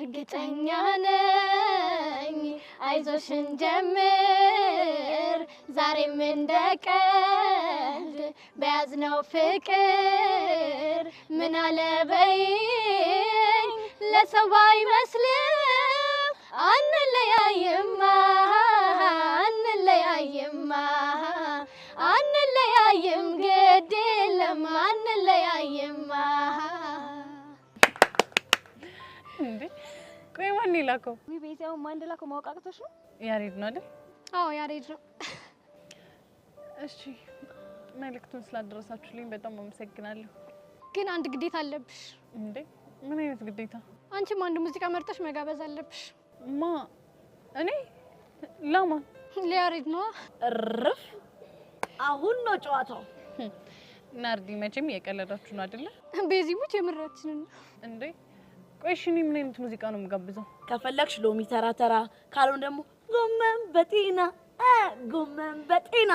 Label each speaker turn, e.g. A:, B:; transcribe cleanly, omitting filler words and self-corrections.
A: እርግጠኛ ነኝ። አይዞሽ እንጀምር ዛሬም እንደ ቀልድ በያዝነው ፍቅር። ምን አለ በይኝ፣ ለሰው አይመስልም አንለያይማ፣ አንለያይማ፣ አንለያይም፣ ግድ የለም አንለያይማ።
B: እንዴ ቆይ ማን የላከው?
C: ውይ ቤዚ፣ አሁን ማን እንደላከው ማወቅ አቅቶሽ ነው?
B: ያሬድ ነው አይደል?
A: አዎ ያሬድ ነው።
B: እሺ መልእክቱን ስላደረሳችሁልኝ በጣም አመሰግናለሁ።
A: ግን አንድ ግዴታ አለብሽ።
B: እንዴ ምን አይነት ግዴታ?
A: አንቺም አንድ ሙዚቃ መርጠሽ መጋበዝ አለብሽ።
B: ማ እኔ ለማ?
A: ለያሬድ ነዋ።
D: እርፍ! አሁን ነው ጨዋታው።
B: ናርዲ መቼም እየቀለዳችሁ ነው አይደለ?
A: ቤዚ ሙች የምራችንን ነው።
B: እንዴ ቆይ እሺ እኔ ምን አይነት ሙዚቃ ነው የምጋብዘው?
D: ከፈለግሽ ሎሚ ተራ ተራ፣ ካልሆነ ደግሞ ጎመን በጤና፣ ጎመን በጤና።